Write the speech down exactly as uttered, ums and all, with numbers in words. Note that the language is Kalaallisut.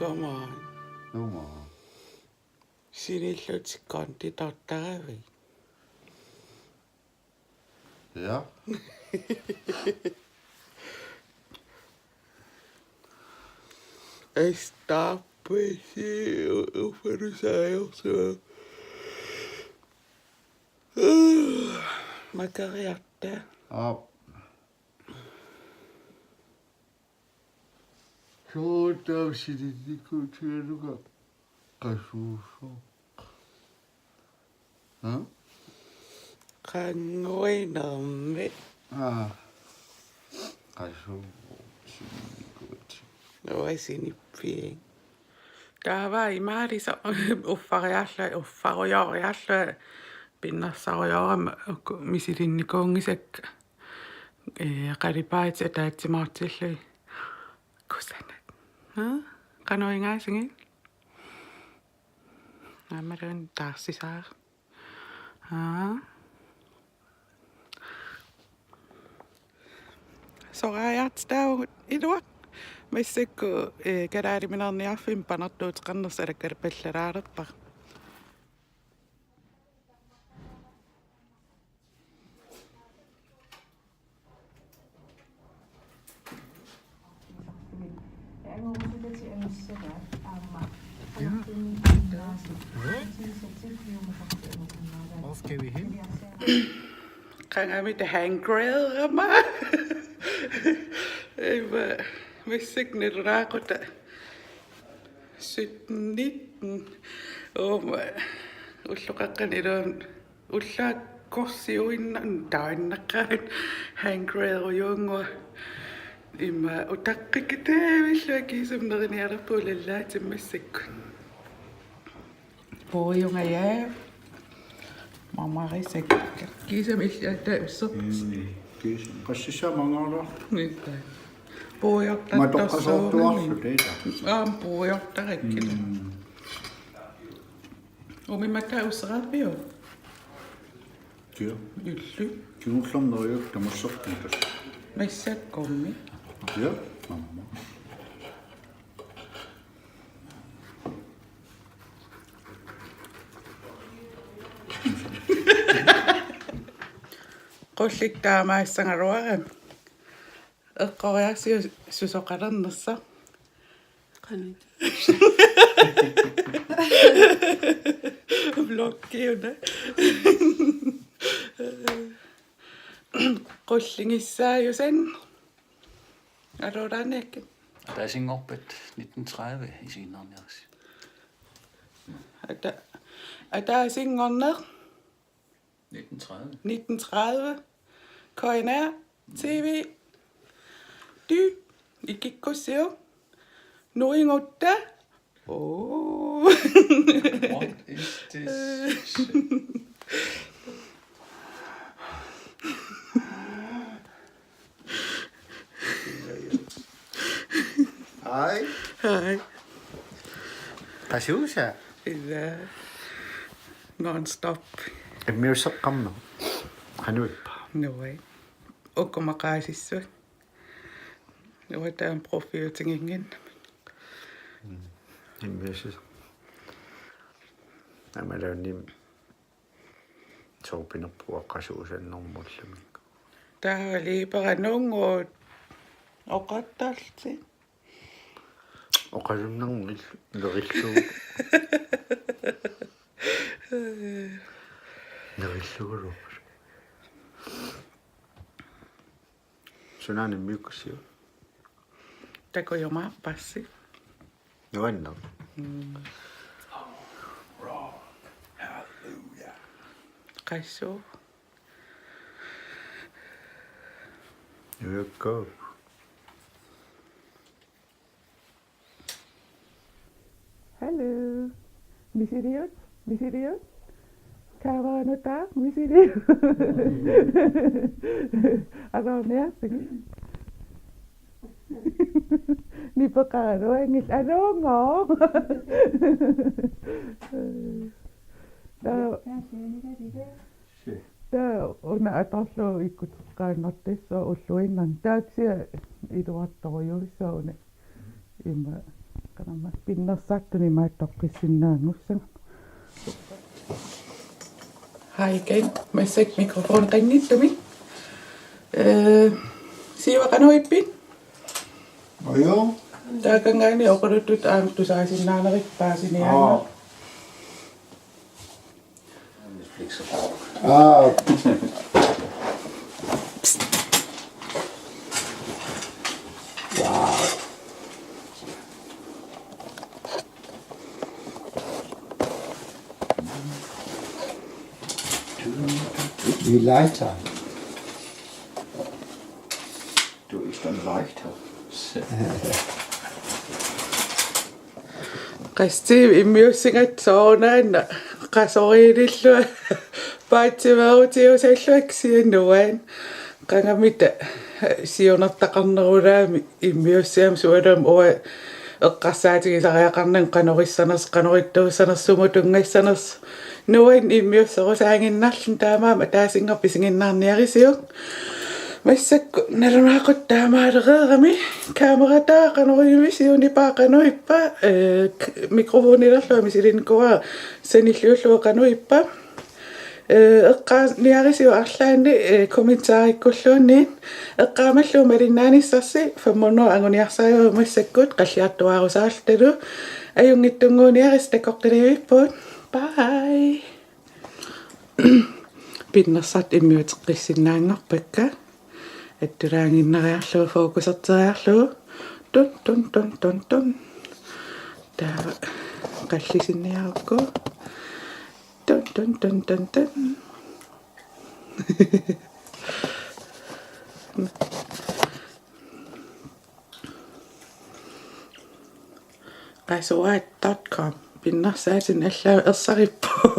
Come on. Come on. Sinillutik konditortaravit? Ja. Stop. Uffanut saajorsuaq. Makariarta. Aap. Soorlu sininikuutigalugu qasuusoq. Ha? Qanguinermi. Aa. Qasuusoq sininikuuti. Uanga sinippiuk. Taava imaalisoq uffariarlunga, uffarujooriarlunga, pinnersarujoorama uku misilinnikuunngisakka. Ee, qalipaatit ataatsimoortillugit. Kusanaq. Ha? Qanoq ingaasigit? Aammaluunniit taarsisaaq. Aa. Soraajartitaavugut iluaq. Massakkut, ee, kalaaliminerniarfimmi panertuuteqarnersoq alakkalupallalaalerpara. Hvor skal vi hen? Qangamita hangrailama. Ima, massakkut nilunaaquttaq. Sytten nitten. Uuma, ulloqaqqani iluan ullaakkorsiuinnarnut taannaqqaat hangrailujuunngua. Ima utaqqikitaavillugu kiisami nerinialerpugut lallaatimmi massakkut. Puujunga, ja. Mamarisakka. Kiisami illit aatsaat usserpisi? Mm, kiisami. Qassissaa mangaarlaa. Nitta. Puujortartorsuummini. Matoqqasoortuarlu taava. Aamma puujortarakkit. Mm. Umimataa usserarpiuk? Kia. Illit. Kingullermi neriuk tamasserput tassa. Massakkummi. Kia, aamma. Qullik taamaassagaluarami. Eqqoriarsiuk susoqalernersoq. Qanoq? Vloggiuna. Qulligissaajusannik. Aluulaaniakkit. Ataasinngorpat nitten tredive isiginnaarniarsi. Ata-, ataasinngorneq. Nitten tredive. Nitten tredive. K N R T V. Du. Ikikkussiuk. Nuigutta. Oh. What is this shit? Hej. Hej. Qasuusa. Ila. Non-stop. Immiusseqqammerpoq. Qanoq ippa? Nuai. Uku maqaasissut. Uanga taama profiutiginnginnami. Mm. Immiusseq. Aamma iluanni soorpinerput qasuusannermut ullumi. Taava liiperat nunnguut oqartarlutik. Oqalunnarnermik nerillugu. Nerillugulu. Sunaana immiukkussiuk? Takujumaarpassi. Nuanneq. Mm. Qassu. Nujakka. Hello. Misiliut? Misiliut? Kaavanuta, misiliut? Aluarniarsigit. Nipeqaraluanngilaq aluunngooq. Taa-, taava una atorlugu ikkuteqqaannartussooq ulluinnarni. Taava kisianni iluartorujussuuvoq una. Ima. Qanamma pinnersartuni imaattoqqissinnaanngussaanga. Hej igen. Massakkut mikrofoni qanngitsumik. Øh, Siva, qanoq ippit? Ajo. Taakanngaanniit oqaluttut aamma tusaasinnaanerit paasiniaannarput. Aa. Netflix. Aa. Wow. Wie lighter. Du, ich bin leichter. Qassit immiussigatta soorunami qasoriilillunga paatsiveerutiusallunga kisianni uanga qangamita siunertaqarnerulaamik immiussiama sualummik uanga eqqarsaatigisariaqarnanga qanoq issanersoq, qanoq ittuussanersoq, sumut tunngassanersoq. Nuann immiussorusaaginnarluni, taamaammat ataasinngorpat isiginnaarniarisiuk. Massakkut nalunaaqutaq taamaalereerami, kamerata qanoq ippa, siunipaa qanoq ippa, øh, k-, mikrofonilerlunga misilinnikuuara sanilliullugu qanoq ippa. Øh, eqqaaniarisiuk arlaanni, øh, kommentaarikkulluunniit. Eqqaamallugu malinnaanissarsi fem hundrede anguniarsarivagut massakkut, qalliartuaarusaarlutalu. Ajunngitsunnguuniaritsi, takoqqikkumaarpugut. Bye. Pinnersartut immiuteqqissinnaanngorpakka. Attulaaginnariarlugu, fokuserteriarlugu. Tun, tun, tun, tun, tun. Taava qallisinniarukku. Tun, tun, tun, tun, tun. Qasuaat dot com. Pinnersaatinik allaat ersarippoq.